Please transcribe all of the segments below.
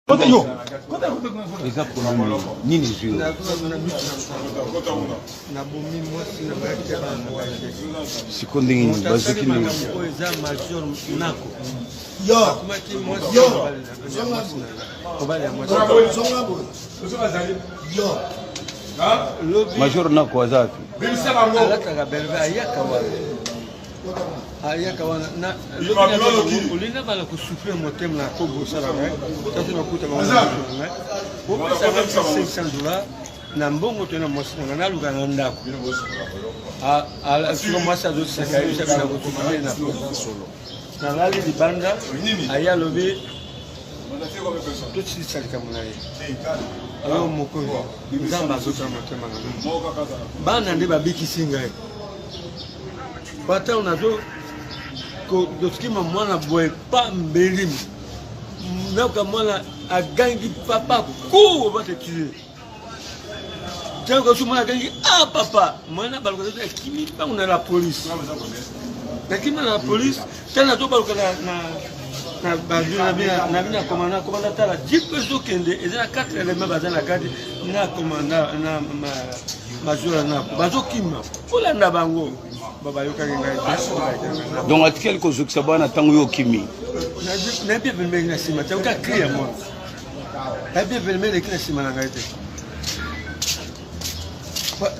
Eza problème nini ezwi yo? Nabomi mwasi na ngai te, bana na ngai te. Siko ndenge nini Moto asali bazoki ndenge makambo oyo eza major nako. Yo, Akomaki mwasi Yo. ya mobali na ya mwasi na ngai. Mobali ya mwasi. Zonga boye. Yo. Lobi Major nako aza wapi? Alataka belve, ayaka wana. Ayaka wana na olinga bala kosouffrir motema na kobosala ngai kasi nakuta bango na ngai opesanga 500 $ na mbongo to na mwasi na ngai naluka na ndako. Siko mwasi azoseka, yebisa bina kosouffrir na nalali libanda. Aye alobi tosilisa likambo na ye. Oyo mokonzi Nzambe azotala motema na ngai, bana nde babikisi ngai. Batango nazo kosikima mwana boye pa mbeli, nayoka mwana agangi: "Papa, cours, va te tuer." Ntango kasi mwana agangi: "Ah papa!" Mwana baluka, akimi mbango na la police. Nakimi na la police, ntango nazobaluka na na bina commandant, commandant tala jeep ezokende, eza na 4 éléments baza na kati na commandant na major nako, bazokima kolanda bango, bayokaki ngai te. Donc atikali kozokisa bana ntango yo okimi? Nayebi événement eleki na nsima te, oka cri ya mwana. Nayebi événement eleki na nsima na ngai te.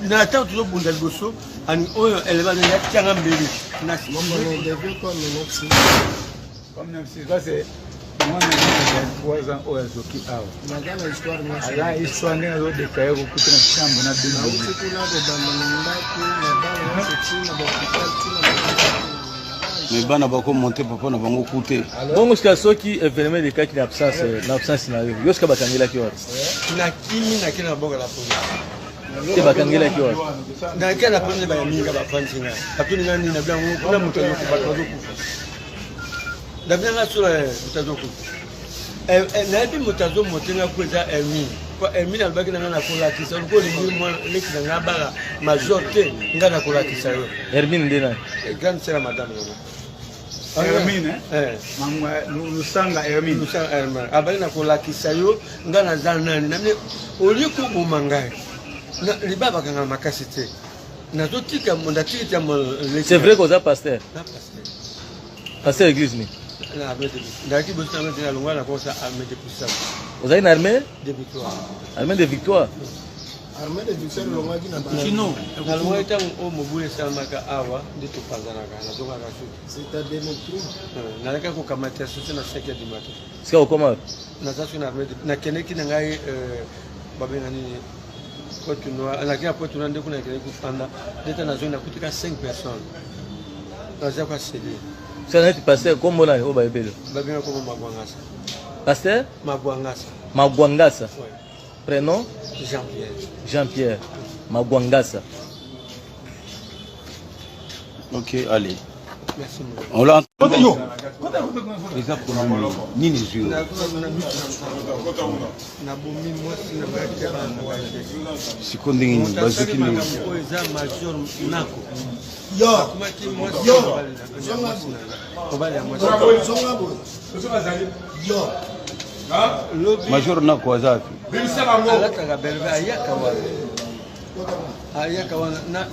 Na ntango tozobunda liboso oyo eleba yatianga mbeli na Comme même si ça, c'est mwana ya 23 ans oyo azoki awa, aza histoire ndenge azodétailler kokuta na chambre na bino. Mais bana bakomonte papa na bango ku te. Bongo sika soki événement elekaki na absence na yo, yo sika bakangelaki wapi? Nakimi, nakei na mboka la police. Te, bakangelaki wapi? Nakei na police, bayaminga, bafandisi ngai, batuni ngai nini na biango kuna. Moto azokufa, bato bazokufa, nabinanga sola moto azokufa. Nayebi moto azomotenga ku eza Hermine, po Hermine alobaki na ngai: "Nakolakisa lokola olingi mwana leki na ngai abala major te, ngai nakolakisa yo." Hermine nde nani? Grande sœur ya madame nanga. Hermine? Eh. Lusanga Hermine. Lusanga Hermine abali: "Nakolakisa yo ngai naza nani." Namini olie koboma ngai, libala bakanga makasi te, nazotika natiki te. C'est vrai koza pasteur? Na pasteur. Pasteur église nini? Na armée de, nazalaki boso na armée de, nalongwa na kosa armée de puissance. Ozali na armée? De victoire. Armée de victoire. Armée de victoire elongwaki na Kino. Nalongwaki ntango oyo mobulu esalamaka awa nde topanzanaka, nazongaka suki. C'est à 2003. Nalaki kokamata soso na 5 heures du matin. Sika okoma? Naza soki na armée, nakendeki na ngai, babenga nini, Pointe Noire. Naki na Pointe Noire nde kuna nakendeki kofanda nde ta nazongi, nakutika 5 personnes, naza kwa cd. Sika neti pasteur, kombo nani oyo bayebeli? Babenga kombo Magwangasa. Pasteur? Magwangasa. Magwangasa. Ouais. Prénom? Jean Pierre. Jean Pierre Magwangasa. Ok, allez. Merci. On l'a. Eza problème nini ezwi yo? Nabomi mwasi na ngai te, bana na ngai te. Siko ndenge nini Moto asali bazoki ndenge makambo oyo eza major nako. Yo. Akomaki mwasi Yo. ya mobali na ya mwasi na ngai. Mobali ya mwasi. Zonga boye. Yo. Lobi Major nako aza wapi? Alataka belve, ayaka wana, ayaka wana na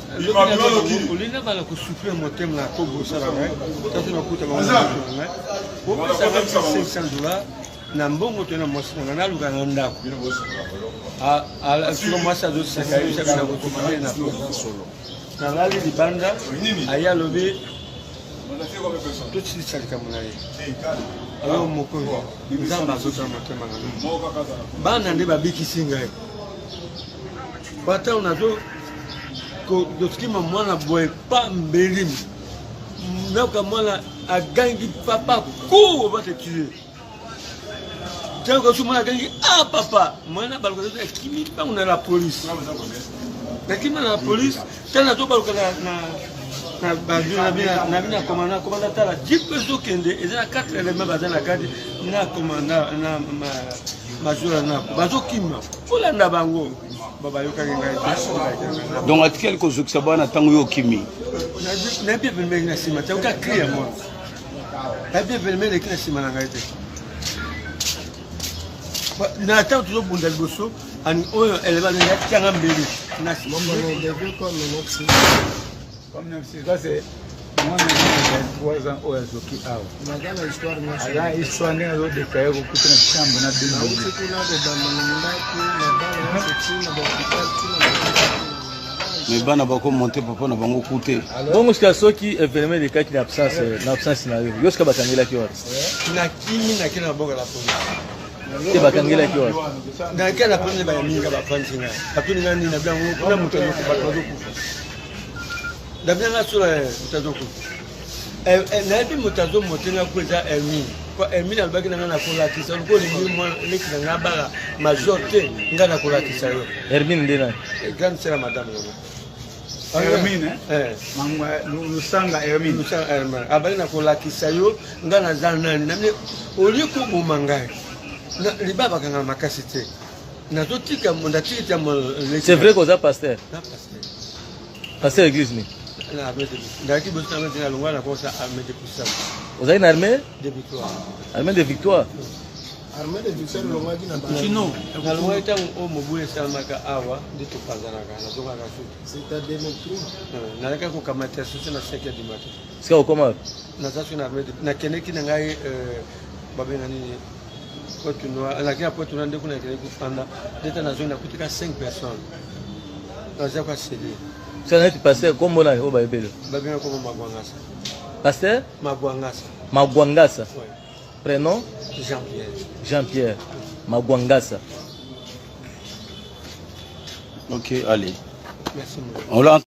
olinga bala kosouffrir motema na kobosala ngai kasi nakuta bango na ngai opesanga 500 $ na mbongo to na mwasi na ngai naluka na ndako. Siko mwasi azoseka, yebisa bina kosouffrir na nalali libanda. Aye alobi tosilisa likambo na ye. Oyo mokonzi Nzambe azotala motema na ngai, bana nde babikisi ngai. Batango nazo kosikima mwana boye pa mbeli, nayoka mwana agangi: "Papa, cours, va te tuer." Ntango kasi mwana agangi: "Ah papa!" Mwana baluka, akimi mbango na la police. Nakimi na la police, ntango nazobaluka na bina commandant, commandant tala jeep ezokende, eza na 4 éléments baza na kati na commandant na major nako, bazokima kolanda bango, bayokaki ngai te. Donc atikali kozokisa bana ntango yo okimi? Nayebi événement eleki na nsima te, oka cri ya mwana. Nayebi événement eleki na nsima na ngai te. Na ntango tozobunda liboso, oyo eleba atianga mbeli. Comme 96, mwana na 23 ans oyo azoki awa, aza histoire ndenge azodekaye kokuta na chambre na bino. Mais bana bakomonte papa na bango ku te. Bongo sika soki événement elekaki na absence na yo, yo sika bakangelaki wapi? Nakimi, nakei na mboka la police. Te, bakangelaki wapi? Nakei na police, bayaminga, bafandisi nga, batuni nga nini. Nabiango kuna moto bato bazokufa. Nabianga sola, moto azokufa, nayebi moto azomotenga ku eza Hermine, po Hermine alobaki na nga na kolakisa lokola olingi mwana leki na nga bala major te, nga na kolakisa yo. Hermine nde nani? Grande sœur ya madame nanga. Hermine? Lusanga Hermine. Lusanga Hermine abali na kolakisa yo nga naza nani. Namini olie koboma ngai, liba bakanga makasi te, nazotika natiki ta. C'est vrai koza pasteur? Na pasteur. Pasteur église nini? Nazalaki boso na ngai nalongwa na kosa Armée de puissance. Ozali na Armée de victoire. Armée de victoire. Armée de victoire elongwaki na Kino. Nalongwaki ntango oyo mobulu esalamaka awa nde topanzanaka, nazongaka suki. C'est à 2003. Nalaki kokamata susi na 5 heures du matin. Sika okoma? Naza soki na armée, nakendeki na ngai, babenga nini, Pointe-Noire. Nakei na Pointe-Noire nde kuna nakendeki kofanda. Nde ta nazongi, nakutika 5 personnes, naza koasede. Sika neti pasteur, kombo na oyo bayebeli? Babenga kombo Magwangasa. Pasteur? Magwangasa. Magwangasa. Ouais. Prénom? Jean-Pierre. Jean-Pierre Magwangasa. Ok, allez. Merci. On l'a.